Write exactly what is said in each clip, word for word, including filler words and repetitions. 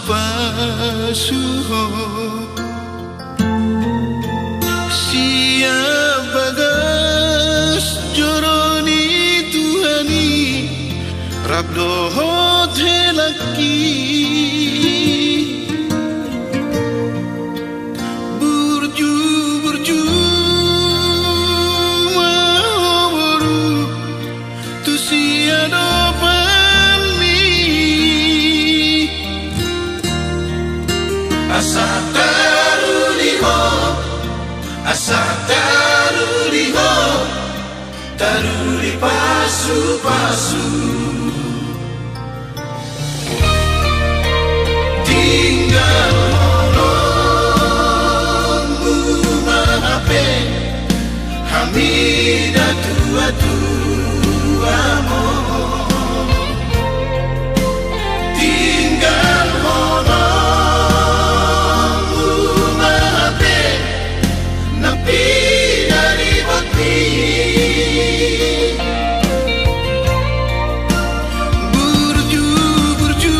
pasu ho. Sian bagas joro ni Tuhan i, rap dohot helangki. Burju, burju ma ho boru, tu siadopanmi. Asa taruli ho, asa taruli ho, taruli pasu-pasu. Tinggalhononmu ma hape hami da tua-tuamon. Tinggalhononmu ma hape na pinaribotmi. Burju, burju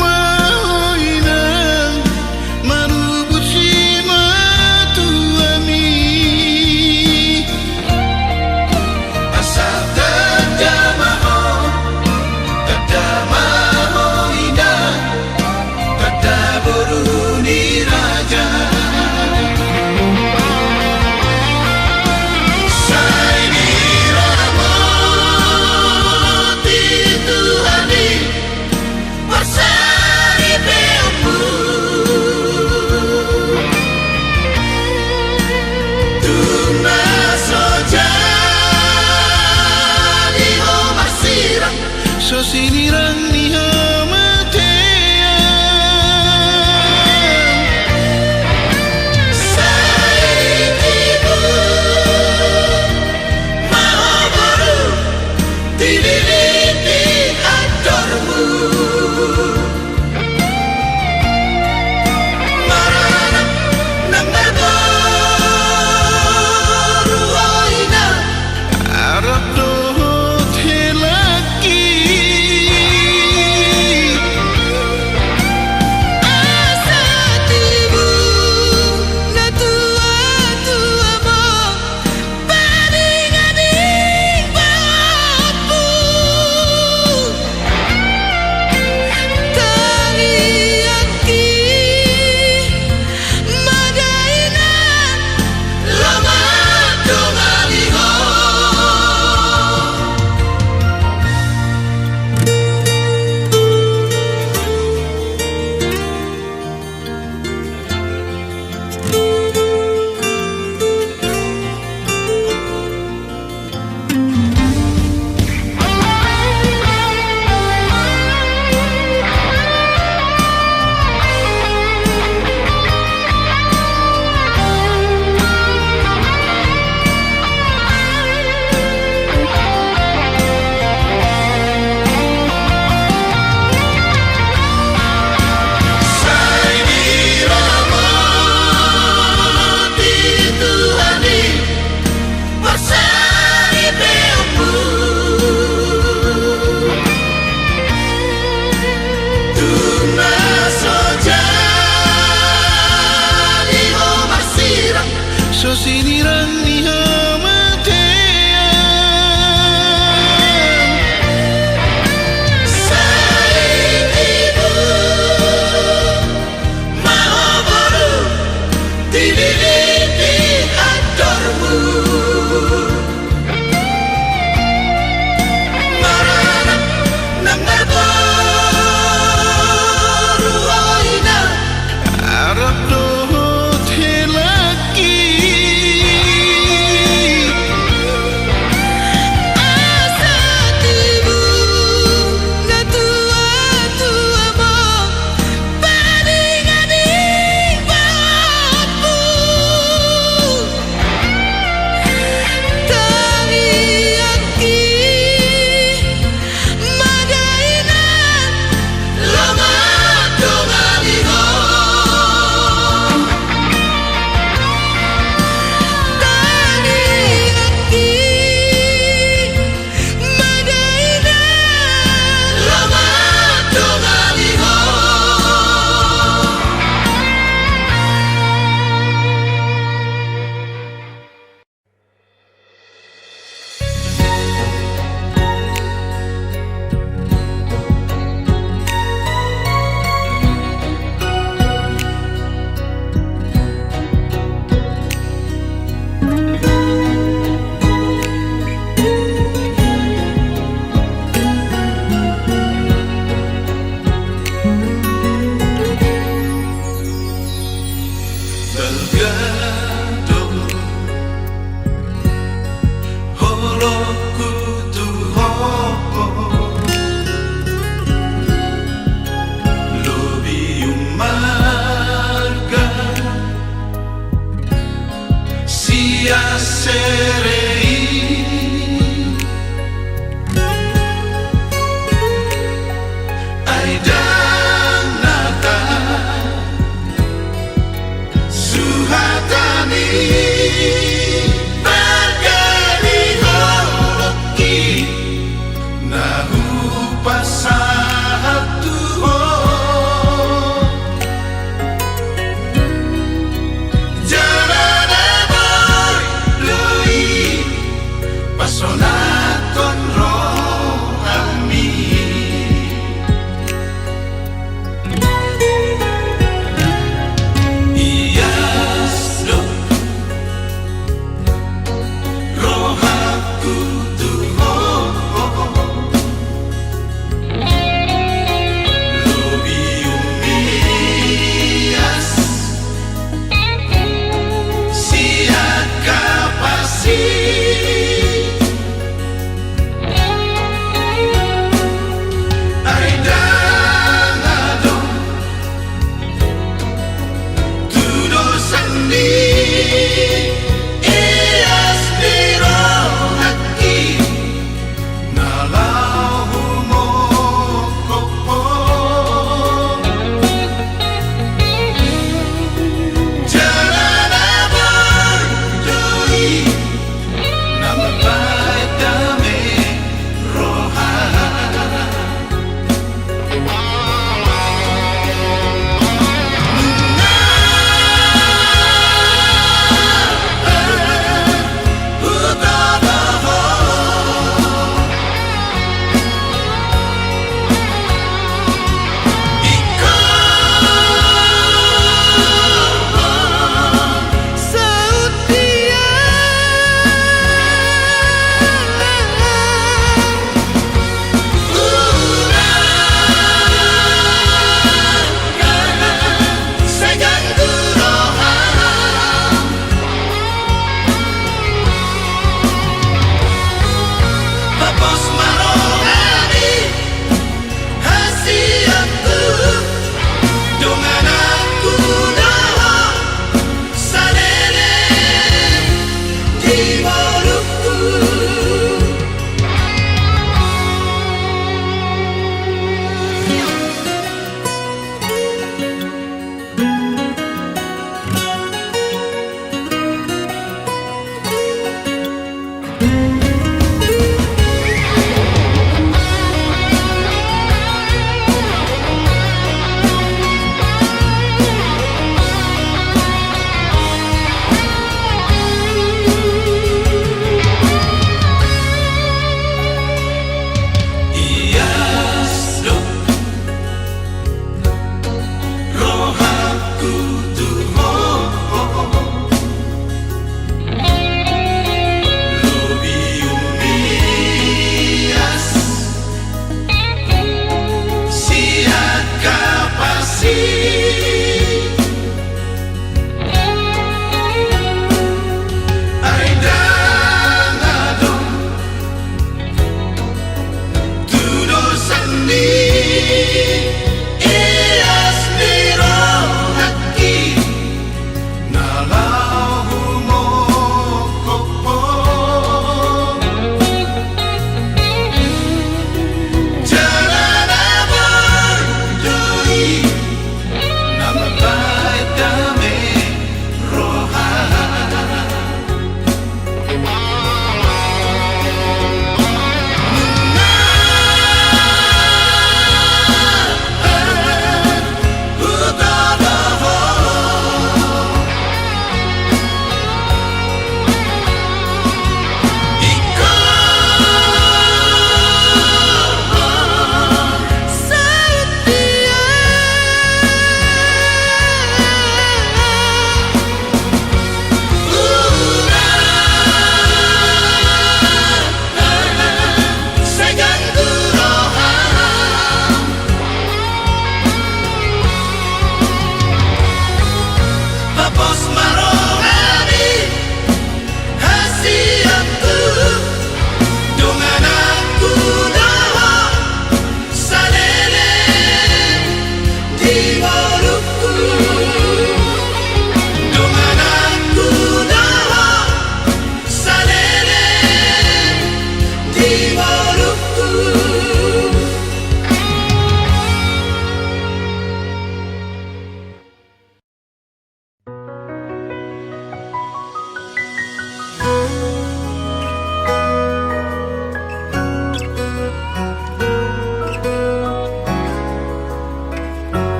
ma ho inang, manubur simatuami. Asa tanda ma ho, tanda ma ho inang, tanda boru ni raja. Sai diramoti Tuhan i parsaripeonmu. Tung na so jadi ho marsirang, so sinirang ni hamatean. Sai tibu ma ho boru, dililiti andormu. Maranak nang marboru ho inang, rap dohot helangki.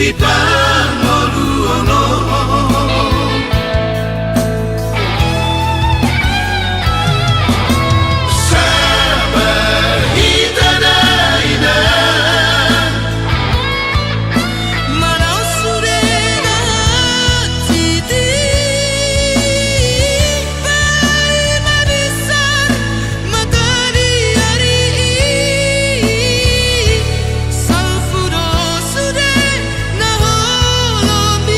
Di pangoluon on. Sabar hita da inang. Manaon sude na hansit i. Paima bisar mata ni ari i. Salpu do sude na holom i.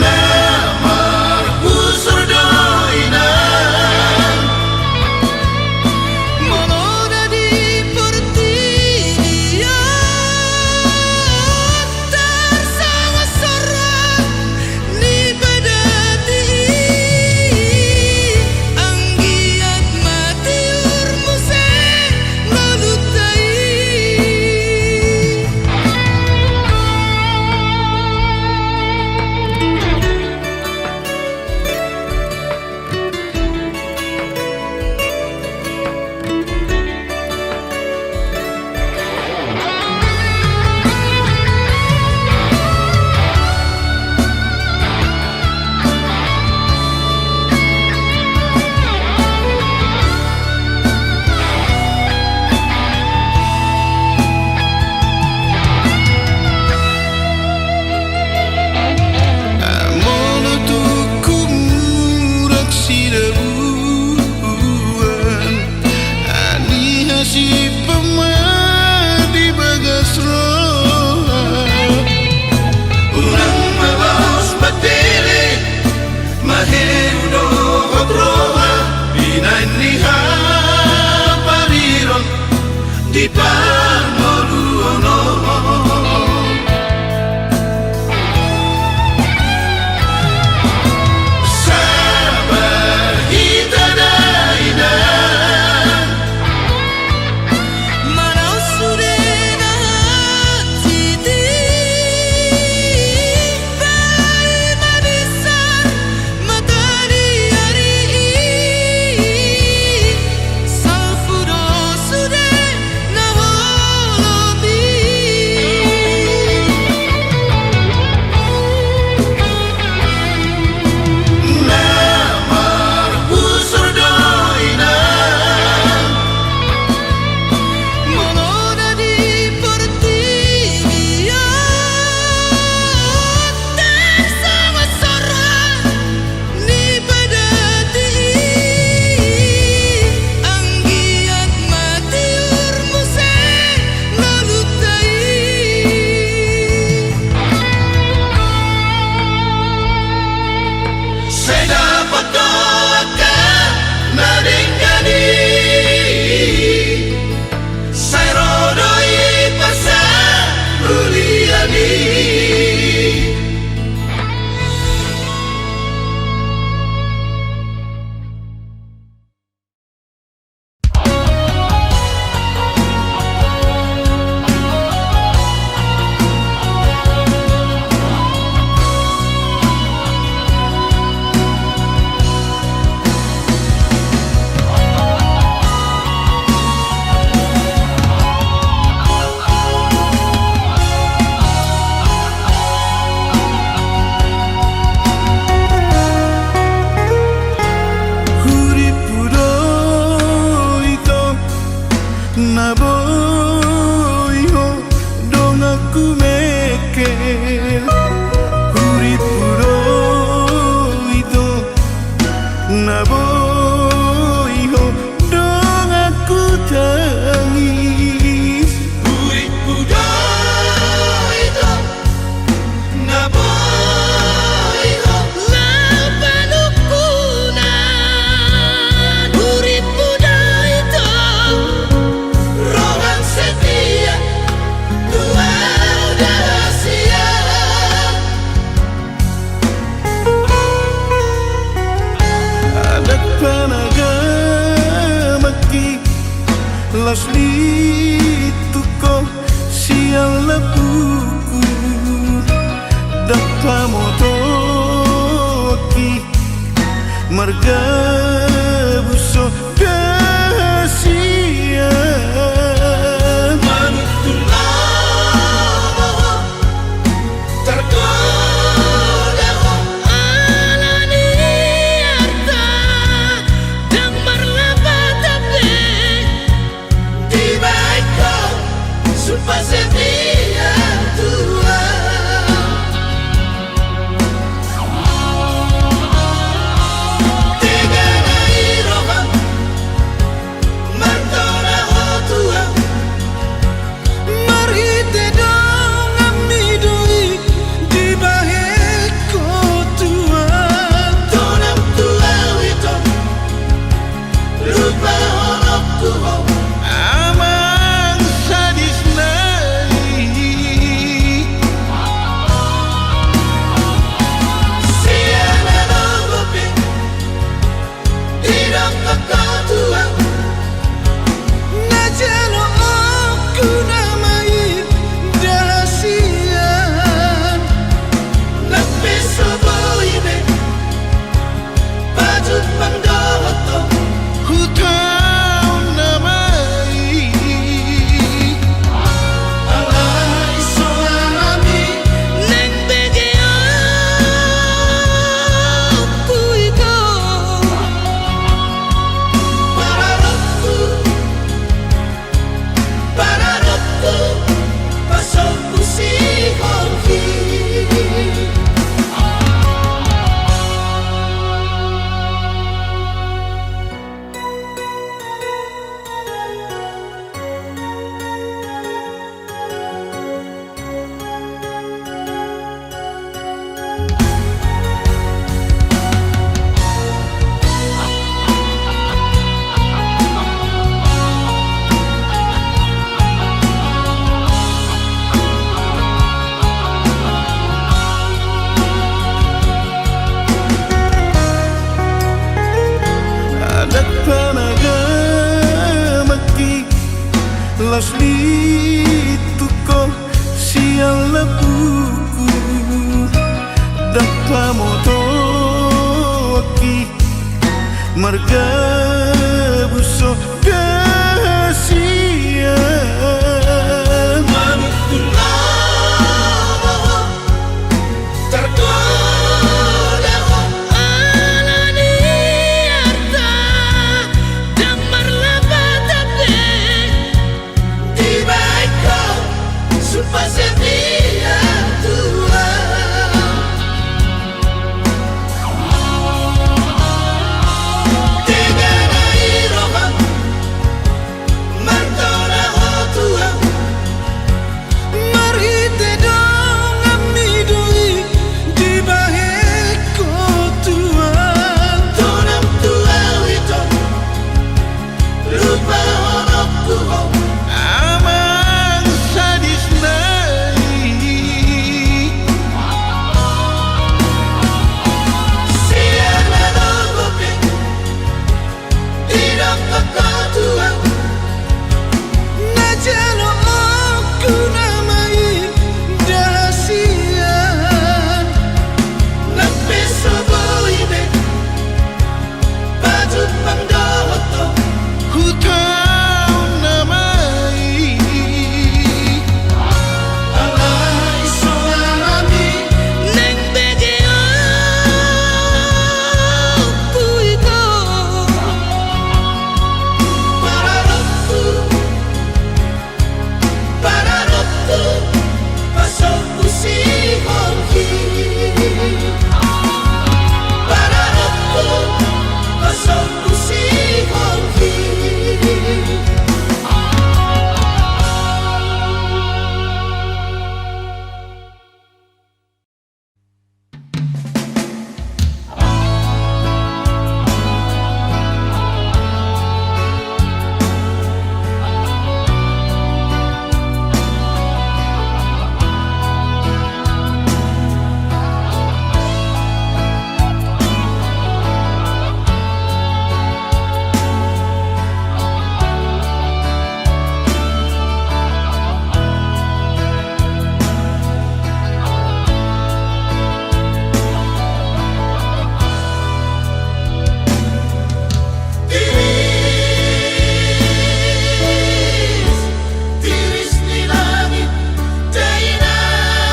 Na marhusor do inang. Molo na di portibi on tarsongon sorang ni padati i, anggiat ma tiur muse ngolunta i. Molo tung hurang sidabuan, ani hasipang ma di bagas roha. Unang mabaos matele, maheru dohot roha, binaen ni hapariron di pangoluon on. Sabar hita da inang. Manaon sude na hansit i. Paima bisar mata ni ari i. Salpu do sude na holom i. Na marhusor do inang. Molo na di portibi on tarsongon sorang ni padati i, anggiat ma tiur muse ngolunta i. Sai dapot do angka na denggan i. Sai ro do i pasangulian i. Hurippu do ito na boi ho donganku mengkel. Hurippu do ito na boi ho donganku tangis. Hurippu do ito na boi ho na panungkunan. Hurippu do ito roham setia tu au da sian. Ndang panagamanki laos lintungko sian lambungku. Ndang pamotoki margabus ho da sian. Las ni tu ho sian lapuku, ndang pamotoki margabus ho da sian. Manungkun ma ho, targoda ho. Ala ni arta ndang marlapatan be, dibahen ho sumpah setia tu Tuhan. Denggan ni roham martona ho tu ahu, marhite donganmi do i dibahen ho Tuhan. Tonam tu ahu ito, lupahononku ho, amang sadis nai. Sian na lomo pe didok ho Tuhan, na jaloonku nama i da sian. Nang pe so boi be pajumpang dohot ho, hutaon nama i. Alai so alani naeng begeonku ito, pararopku, pararopku, pasombu sihol i. Pararopku, pasombu sihol i. Tiris, tiris ni langit, dainang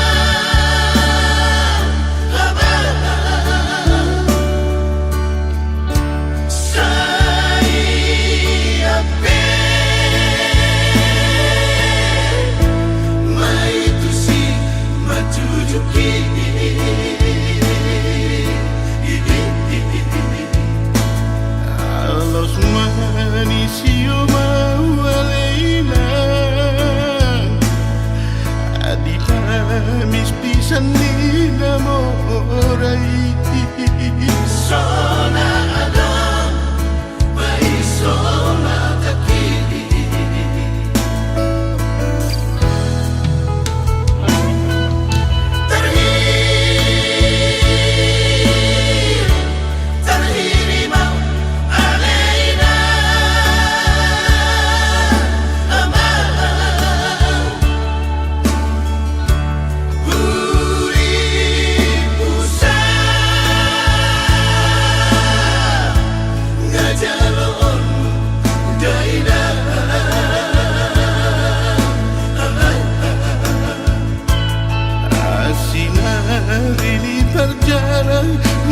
habang. Sai ampe ma i tusi manjujuki. Laos manisi ho ma ale inang, di pamis pisan ni na mora i. Sona adong ma i so matangki. Tarhiri, tarhiri ma ale inang, amang. Huripu sa nga jaloonmu dainang. Asi na ridi parjala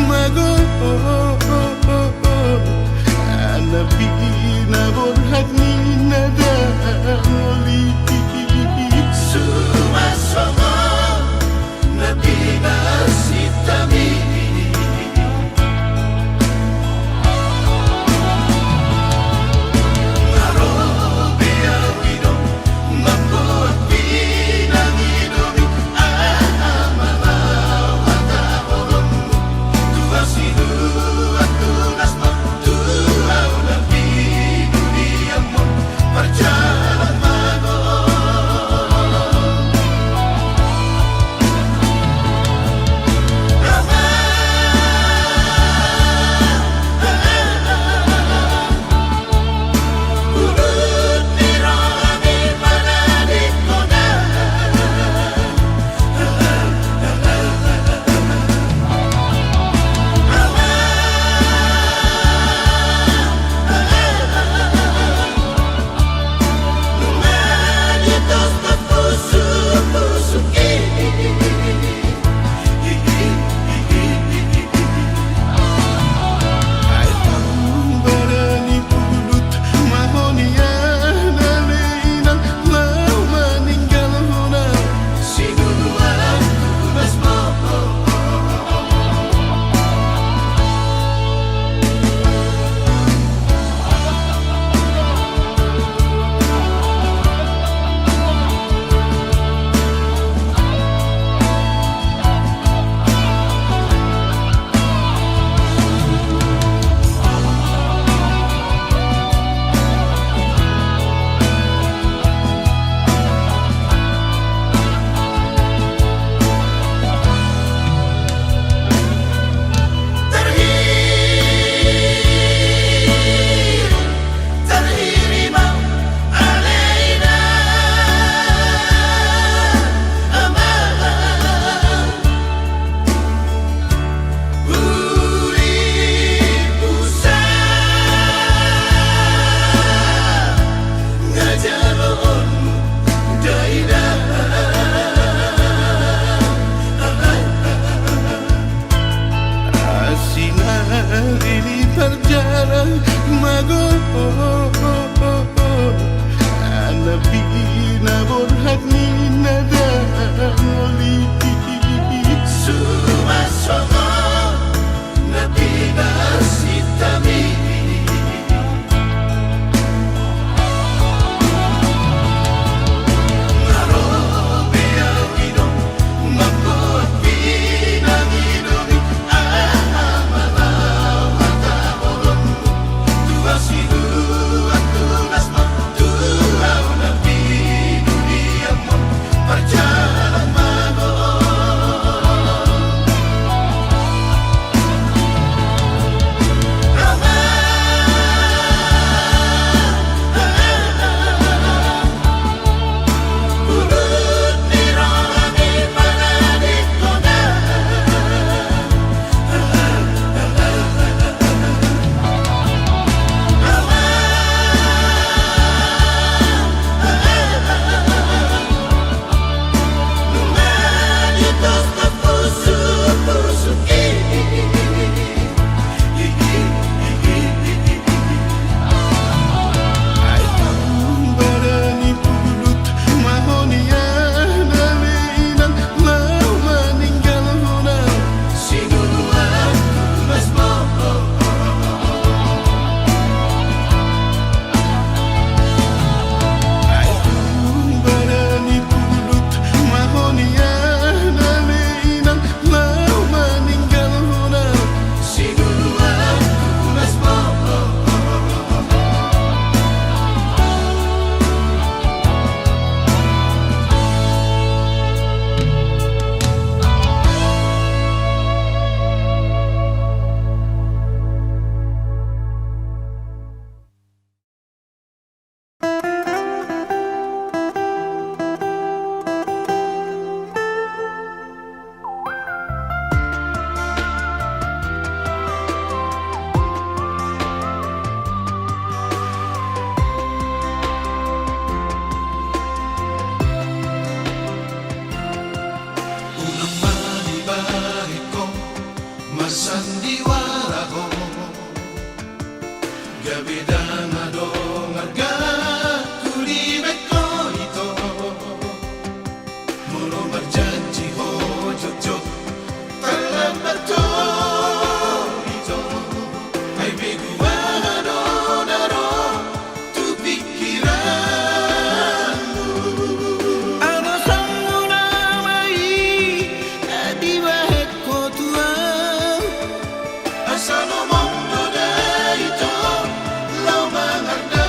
mago, na pinaborhat ni na dangol i. Sumasongon na pinasitami. Nga ro be au i do mamboan pinangido mi, aha ma laho hata holongmu tu asi, tu asi, tu nas ma tu au na pin. Adong arga tu dibaen ho ito. Molo marjanji ho jotjot, tarlambat ho ito. Ai begu aha do na ro tu pingkiranmu? Adong songon na ma i na dibaen ho tu ahu. Asa lomo do da ito laho mangarda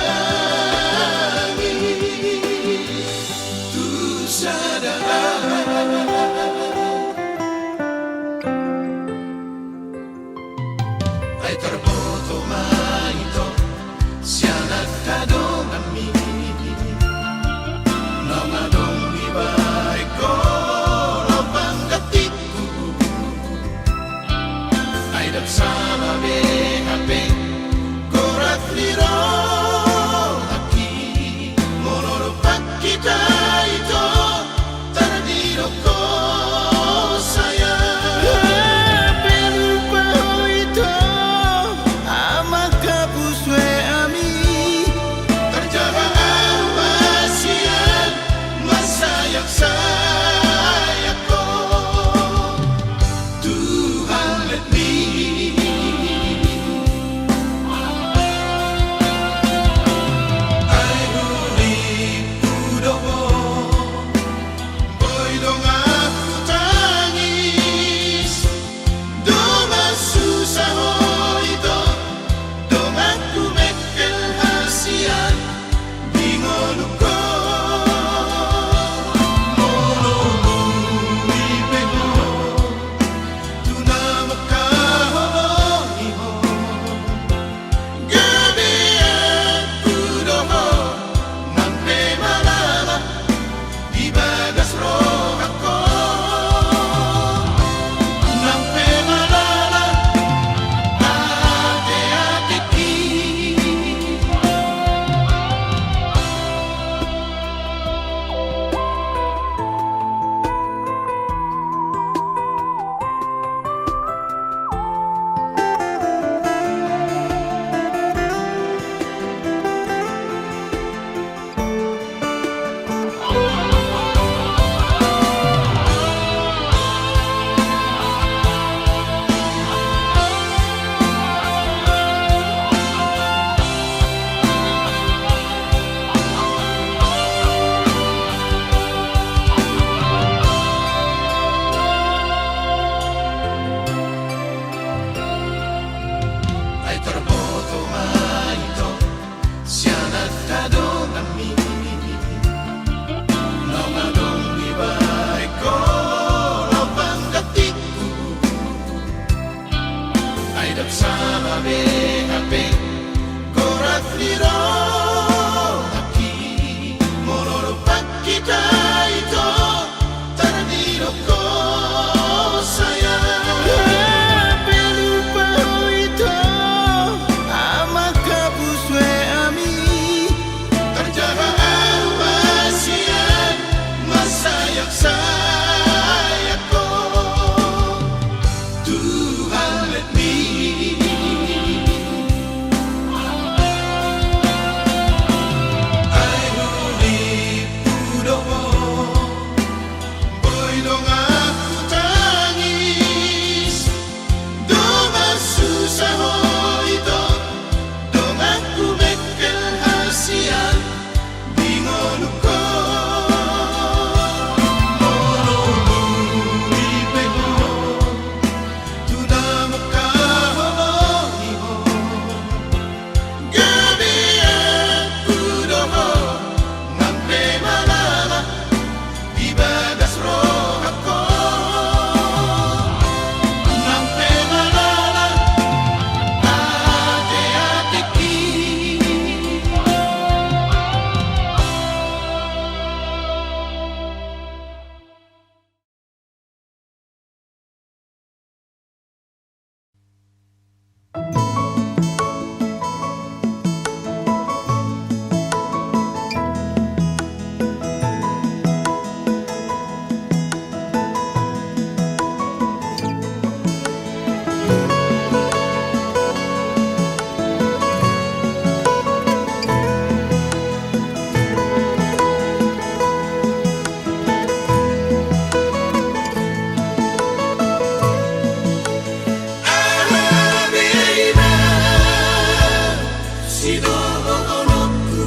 Sidohononku,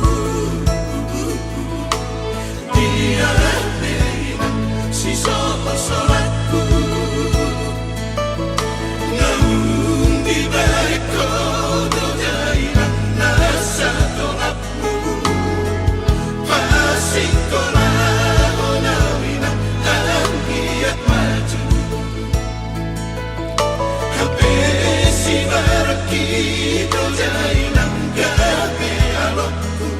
dia pe inang sisosolanku. Naung dibahen ho do da inang nasa tolapmu. Pasingkolahon au inang anggiat maju. Hape sibarangki do da inang gabe alongku.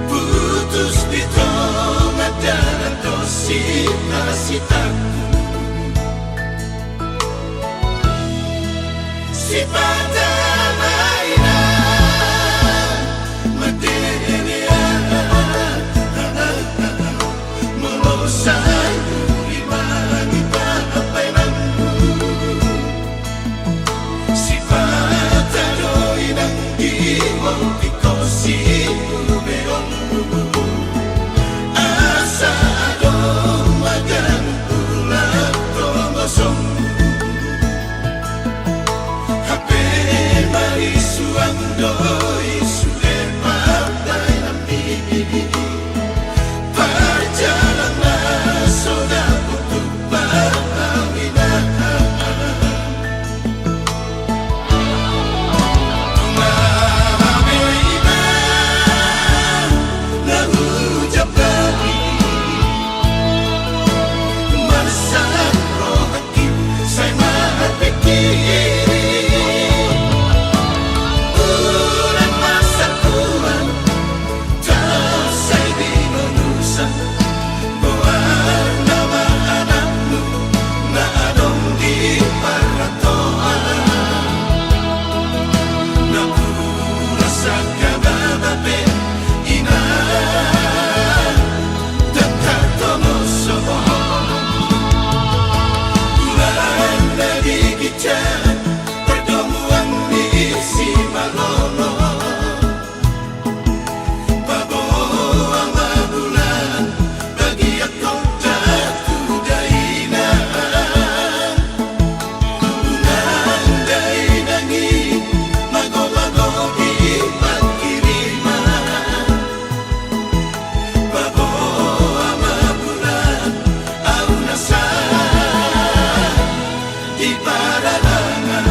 Putus di tonga dalan do sita-sitaku. Sipata ma inang mandele au. Molo sai hurang i ma di papainanmu. Sipata do inang di hau di ho sihubeonmu. Asa adong ma ganup ulang tongosonmu. Hape marisuang do i sude papainanmi. Parjalanan so dapot tu papainanmi. Tumama be inang na hujambar i. Marsahat roha sai marpingkir. Unang marsakuan, tarsai di nonusan. Boan nama anakmu na adong di partohan. Nampuna sangkababa pe inang. Dangka tongosonmu. Bulan na di ginjang pardomuan ni Simalongo. Paboa ma bulan bagian kontra tu da inang. Unang da inang i mago-mago di pangkiriman. Paboa ma bulan au na sahat di paralangan.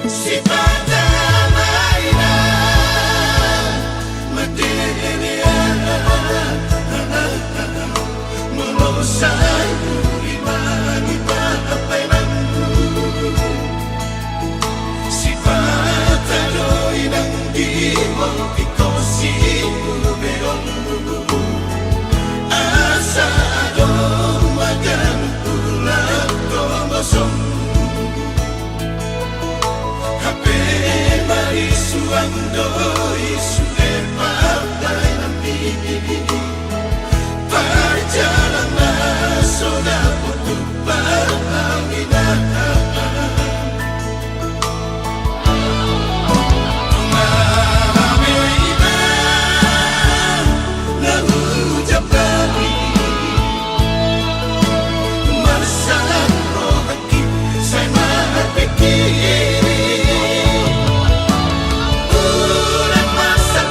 Sipata ma inang mandele au. Molo sai hurang i ma di papainanmu. Sipata do inang di hau di ho sihubeonmu. Asa adong ma ganup ulang tongosonmu. Hape marisuang do i sude papainanmi. Parjalanan so dapot tu papainanmi. Tumama be inang na hujambar i. Marsahat roha sai marpingkir. Unang masa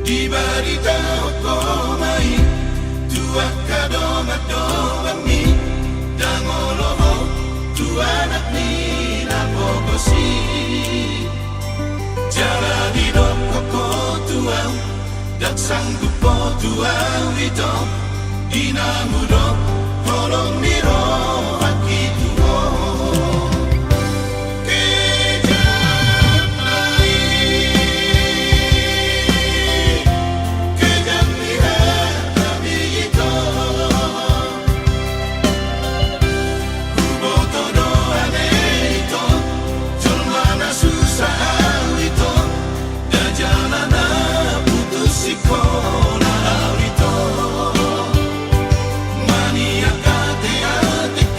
Dibarita ho ma i tu angka dongan-donganmi, ndang olo ho tu anak ni na pogos i. Jala didok ho tu ahu, ndang sanggup ho tu ahu ito, di na hudok holong ni rohangki tu ho. Kejam na i, kejam ni hata ni ito. Huboto do ale ito, jolma na susa ahu ito, nda jala na putus sikola ahu ito. Maniak ateatek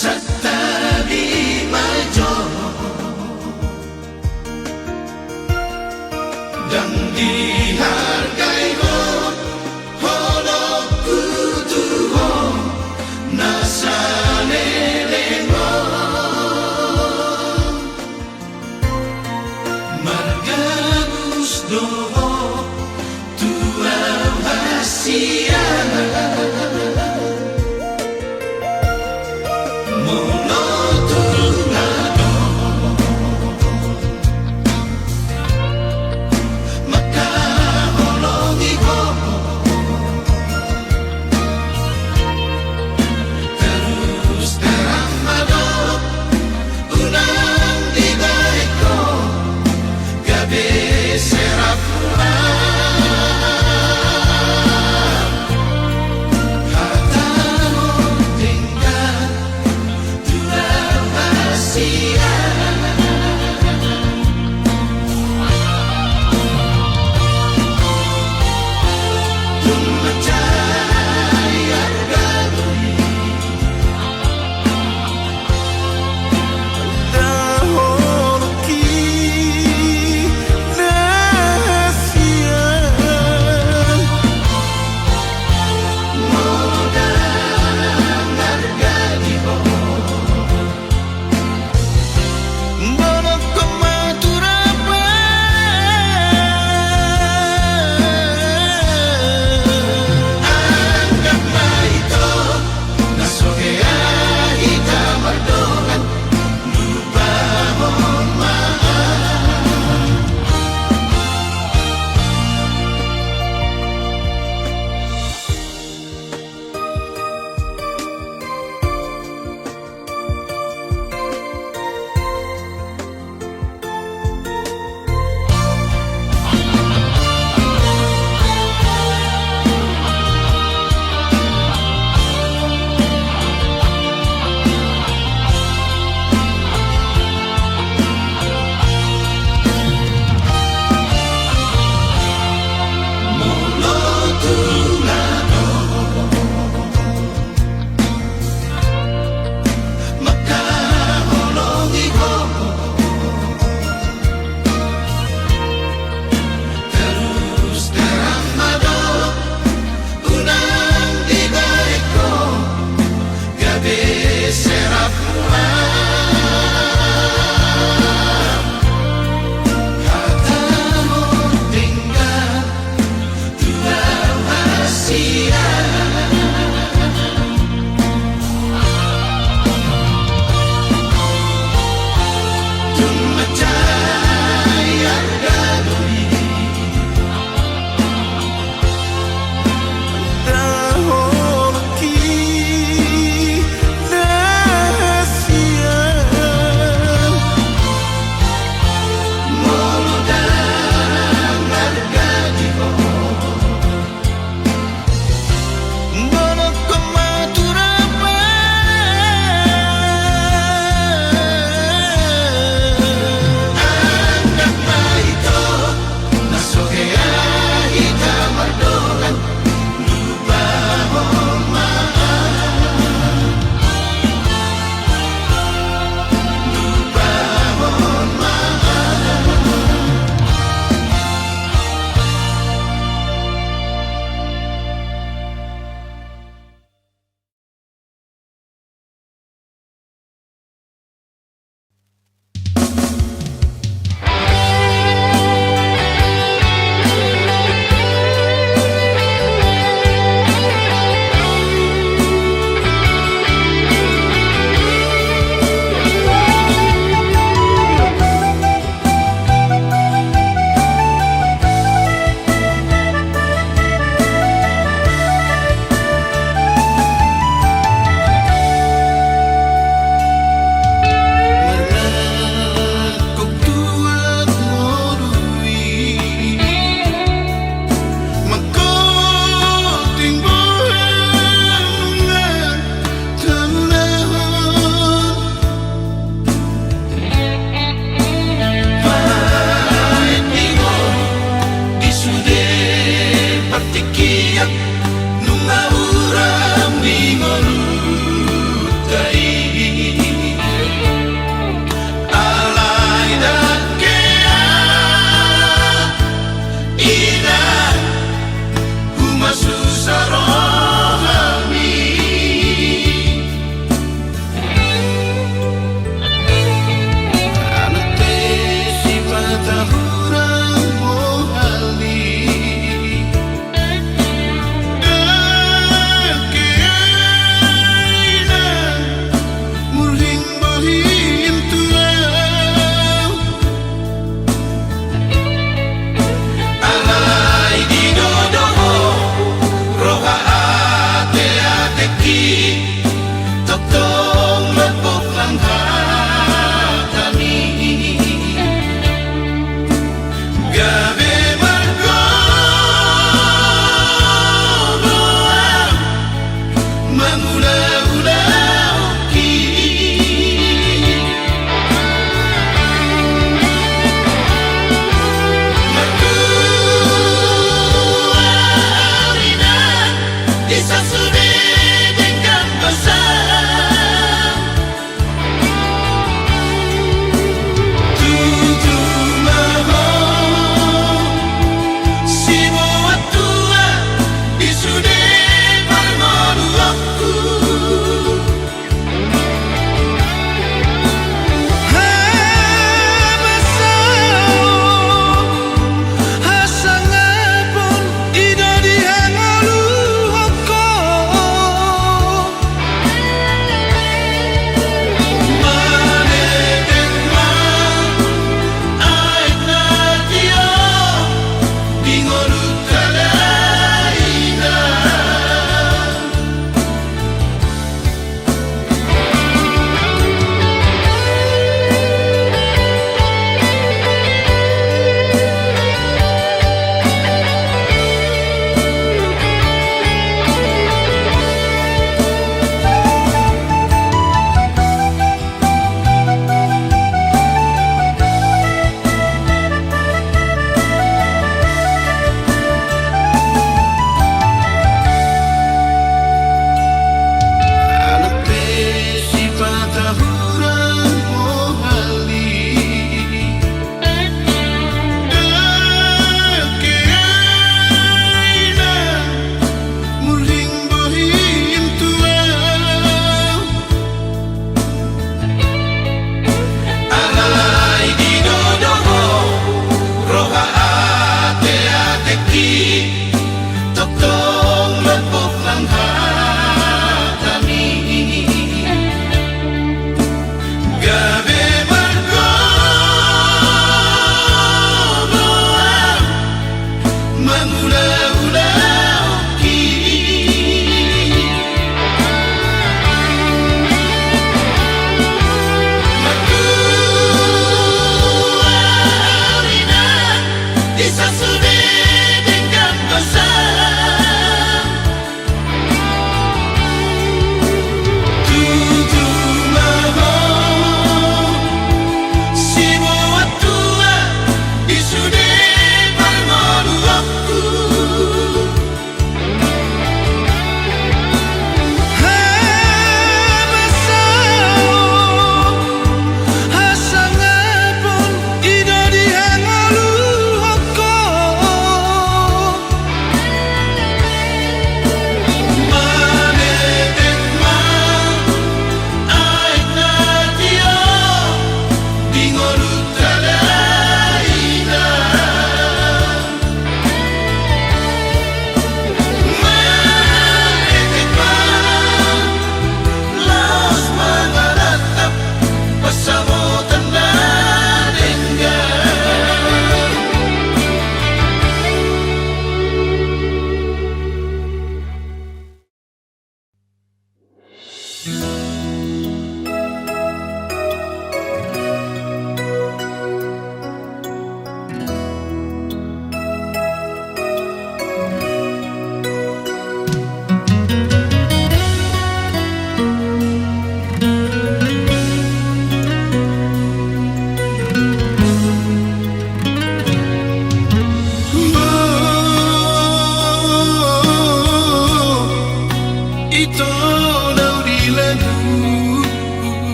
Santabi ma jo, ndang dihargai ho, holongku tu ho na saleleng on. Margabus do ho tu au hasian, molo tung adong mangkaholongi ho. Terus terang ma do, unang dibahen ho gabe serap huang.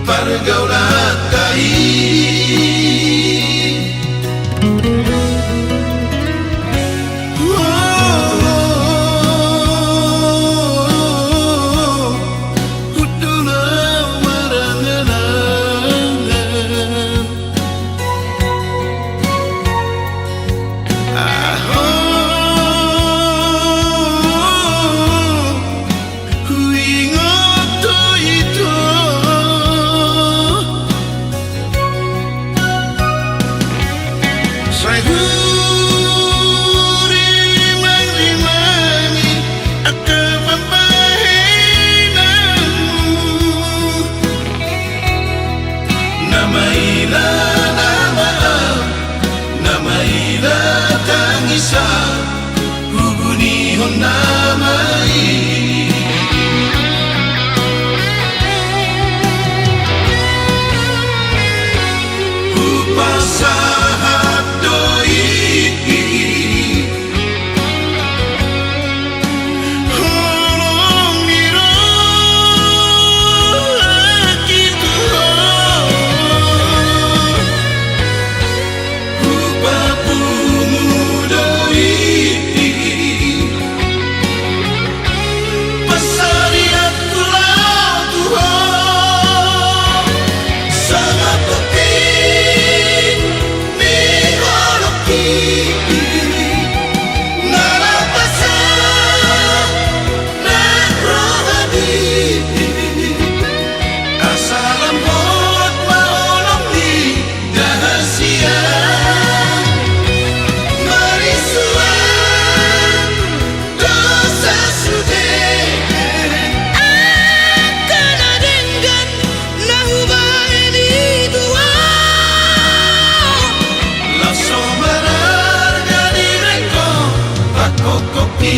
Pargaulanta i. Huingot do ito. Sai hurimangrimangi angka pambahenanmu. Na maila na maaf, na maila tangisan. Hubunihon nama i. Hupasahat do i. Holong ni roha i tu ho. Hupapungu do i. Pasarianku laho tu ho. Songon pungki ni holongki. Na laho pasahat nang rohami. Asa lam hot ma holong ni rahasia. Marisuan dosa sude. Angka na denggan na hubahen i tu ho. Laos so mararga di rengko pakkokkopi.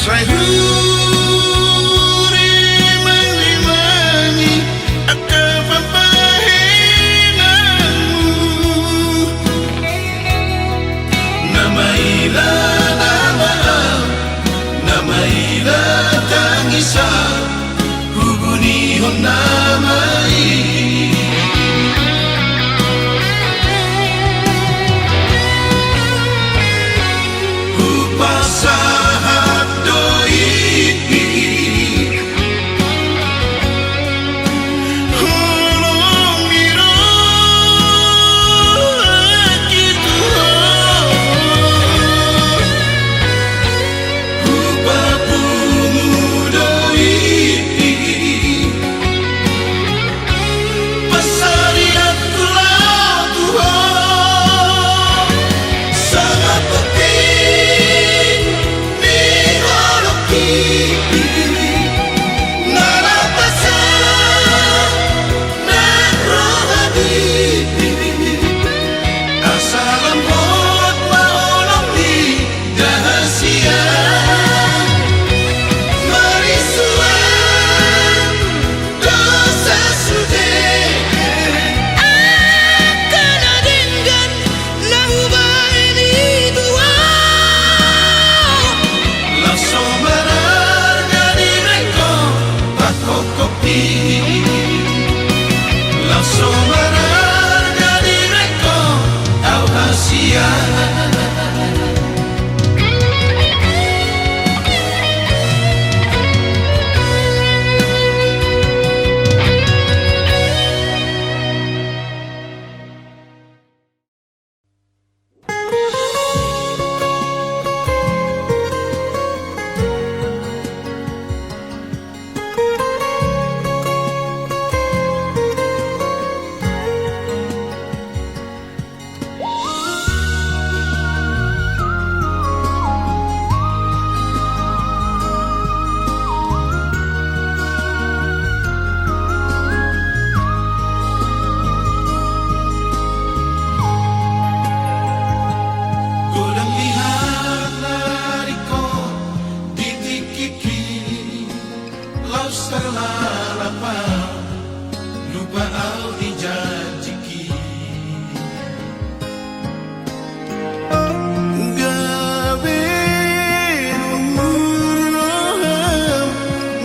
Sai hurimangrimangi angka pambahenanmu. Na maila na maaf, na maila tangisan. Hubunihon nama i. Hupasahat do i. Holong ni roha i tu ho. Hupapungu do i. Laos tarlalap au, lupa au di janjiki. Gabe umur roham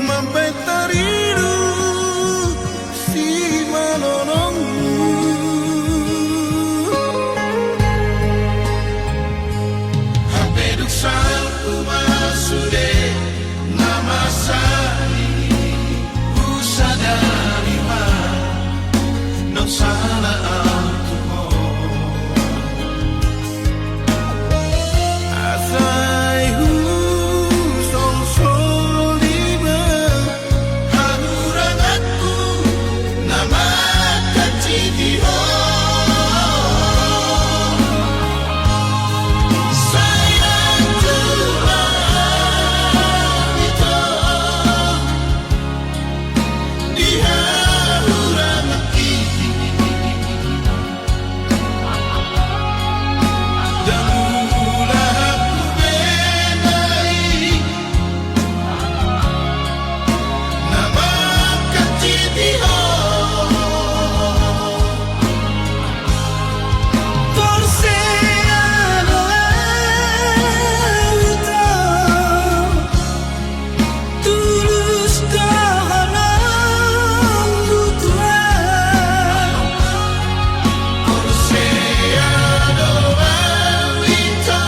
mambaen taridung simalolong. Hape dung salpu ma sude na masa i, husadari ma naung sala au tu ho. Asa i husolsol i ma hahuranganku na mangkansiti ho. Sai anju ma au ito di hahuranganki. Ndang ula hubena i na mangkansiti ho. Porsea do au ito, tulus do holong butuha. Porsea do au ito,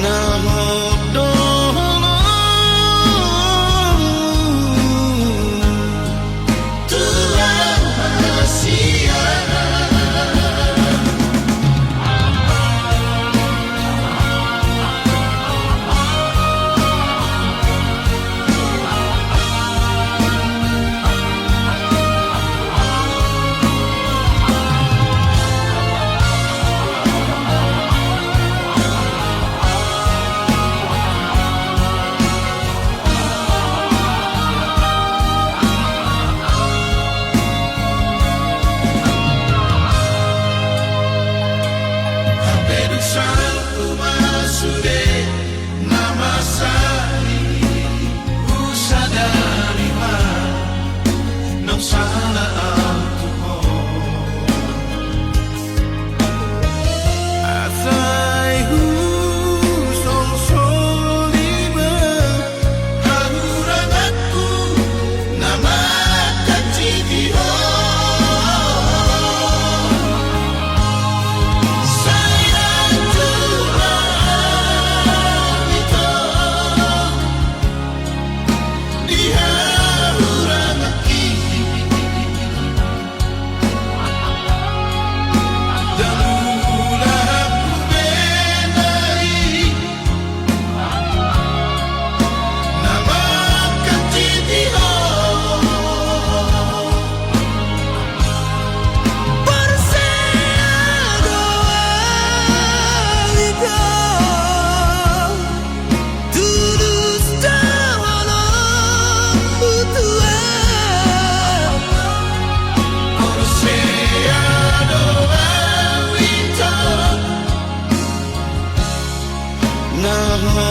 na hot do holong Tuhan Masias. Hape dung salpu ma sude na masa i, husadari ma naung sala au tu ho. Asa i husolsol i ma hahuranganku na mangkansiti ho. Sai anju ma au ito di hahuranganki. Ndang ula hubena i na mangkansiti ho. Porsea do au ito, tulus do holong butuha. Porsea do au ito, na ho